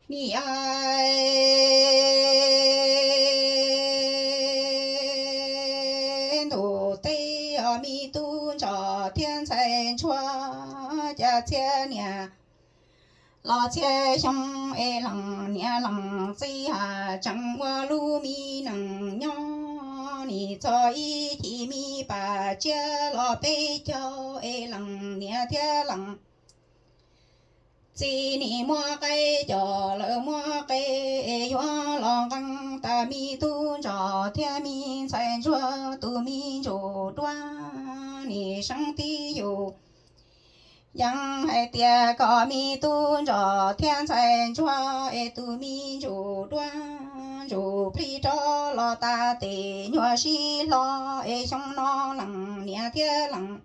Nim a ntuj teb os, me tub ntsuag thiab ntxhais ntsuag, cas txhia niam los txhia xyoo es lees niam lees txiv, tseem ua lub me neej nyob. Nim txog ib chim me pam tsiab los peb caug es lees niam thiab lees txiv, nim muab qaib coj lawv muab qe es yuav los nqee tas me tub ntsuag thiab me ntxhais ntsuag tus me ntsuj duab. Nim seeb tib yus yees hais tias kom me tub ntsuag thiab ntxhais ntsuag es tus me ntsuj duab ntsuj plig rov los tas tes nyuag sib hlo es xyoo no lees niam thiab lees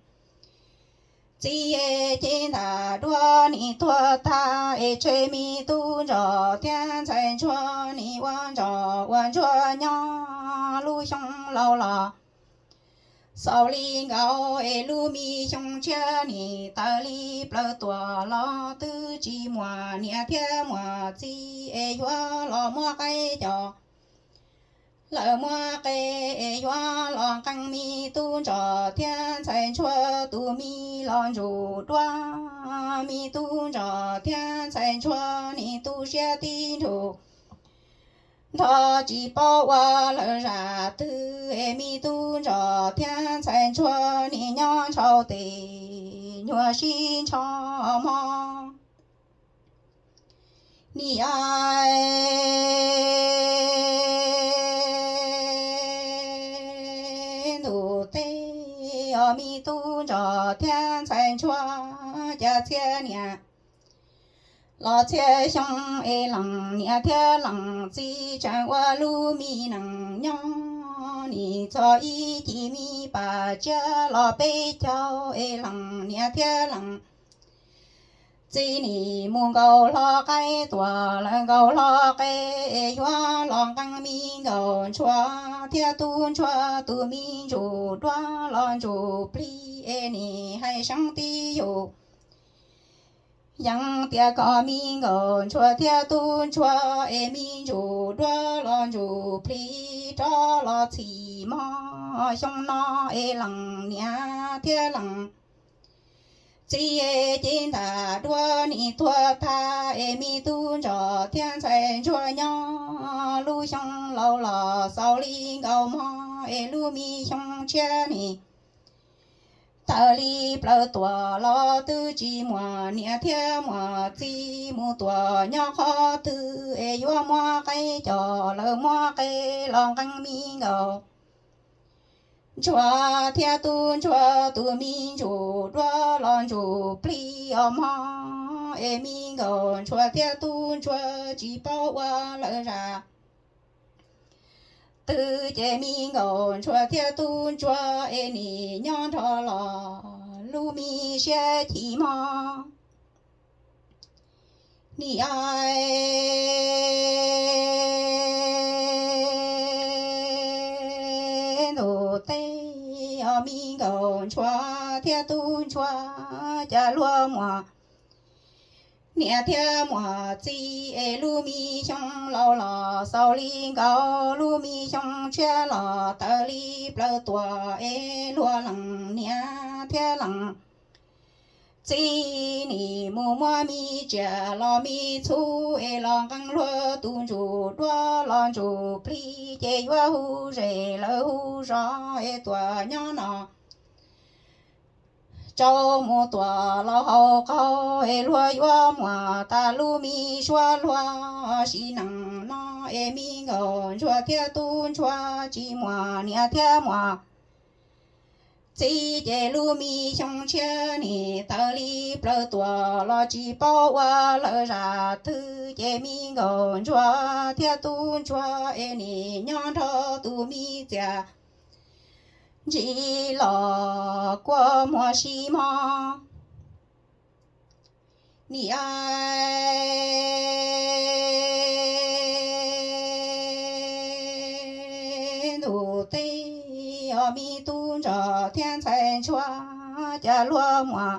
txiv es ces ntag duab nim tuag tag es tseg me tub ntsuag thiab ntxhais ntsuag nim ua ntsuag ua ntsuag nyob lub xyoo laus los xaus li nkaus es lub me xyoo tshiab nim tawm li plaws tuaj los twb tsis muaj niam thiab muaj txiv es yuav los muab qaib coj lawv muab qe es yuav los nqee me tub ntsuag thiab ntxhais ntsuag tus me los ntsuj duab. Me tub ntsuag thiab ntxhais ntsuag nim tu siab tib nrug nrho tsis paub ua lawm zaj twg es me tub ntsuag thiab ntxhais ntsuag nim nyob ntshaus tes nyuag sib ntsho hmo. Nim a ntuj teb os, me tub ntsuag thiab ntxhais ntsuag, cas txhia niam los txhia xyoo es lees niam thiab lees txiv, tseem ua lub me neej nyob. Nim txog ib chim me pam tsiab los peb caug es lees niam thiab lees txiv, nim mus nkaus hlo qaib tuaj lawv nkaus hlo qe es yuav los nqee me nkauj ntsuag thiab tub ntsuag tus me ntsuj duab los ntsuj plig es nim hais seeb tib yus yees tias kom me nkauj ntsuag thiab tub ntsuag es me ntsuj duab los ntsuj plig rov los txhim hmo xyoo no es lees niam thiab lees txiv es ces ntag duab nim tuag tag es me tub ntsuag thiab ntxhais ntsuag nyob lub xyoo laus los xaus li nkaus hmo es lub me xyoo tshiab nim tawm li plaws tuaj los twb tsis muaj niam thiab muaj txiv, mus tuaj nyob qhov twg es yuav muab qaib coj lawv muab qe los nqee me nkauj ntsuag thiab tub ntsuag tus me ntsuj duab los ntsuj plig os hmo es me nkauj ntsuag thiab tub ntsuag tsis paub ua lawm zaj twg ces me nkauj ntsuag thiab tub ntsuag es nim nyob nrog los lub me siab chim hmo. Nim a ntuj teb os, me nkauj ntsuag thiab tub ntsuag, cas luag muaj niam thiab muaj txiv es lub me xyoo laus los xaus li nkaus, lub me xyoo tshiab los tawm li plaws tuaj es luag lees niam thiab lees txiv, nim mus muab me tsiaj los me txhu es los nqee luag tus ntsuj duab los ntsuj plig, ces yuav hu zej lawv hu zos es tuaj nyob no. Tsaus mus tuaj los haus qaug es luag yuav muaj tas lub me suab luag, sim neej no es me nkauj ntsuag thiab tub ntsuag tsis muaj niam thiab muaj txiv, ces lub me xyoo tshiab nim tawm li plaws tuaj los tsis paub ua lawm zaj twg, ces me nkauj ntsuag thiab tub ntsuag es nim nyob nrog tus me txiaj ntsim los kua muag sib hmo. Nim a ntuj teb os, me tub ntsuag thiab ntxhais ntsuag, cas luag muaj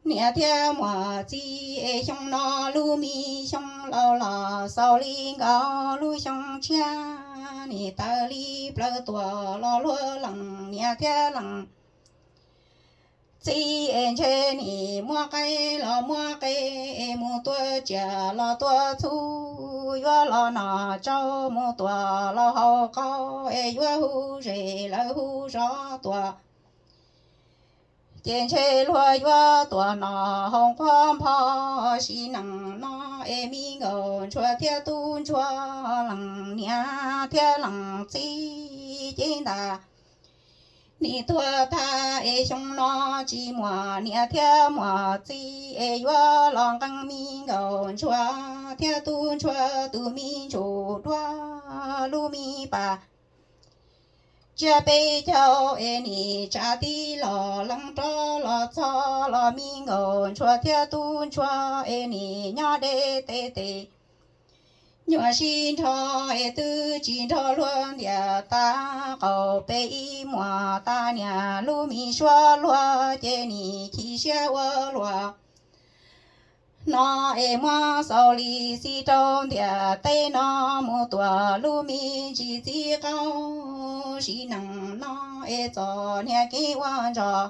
Niam thiab muam txiv es xyoo no lub me xyoo laus los xaus li nkaus lub xyoo tshiab, nim taws li plawv tuam los luag lees niam thiab lees txiv es ntshe nim muab qaib los muab qe es mus tua tsiaj los tua txhu, yuav los noj tsau mus tuam los haus qaug es yuav hu zes lawv hu zov tuam. Ces ntshe luag yuav tuam noj haus nquab npho sim neej no es me nkauj ntsuag thiab tub ntsuag lees niam thiab lees txiv ces ntag nim tuag tag es xyoo no tsis muaj niam thiab muaj txiv es yuav los nqee me nkauj ntsuag thiab tub ntsuag tus me ntsuj duab lub me pas tsiab peb caug es nim tsa tib los lees rov los txog los me nkauj ntsuag thiab tub ntsuag es nim nyob deb tes tes nyuam sib nrho es twb tsis nrog luag ntiaj teb qaum peb ib muam tas niam lub me suab luag ces nim chim siab ua luaj no es muab xaus li xij rau ntiaj teb no mus tuam lub me ntsis txiv qaub sim neej no es txom niag kev ua ntsos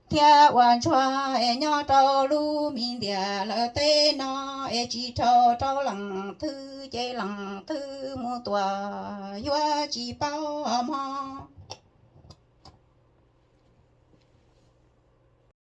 thiab ua ntsuag es nyob rau lub me ntiaj lawv teb no es tsis dhau rau leej twg ces leej twg mus tuam yuav tsis paub hmo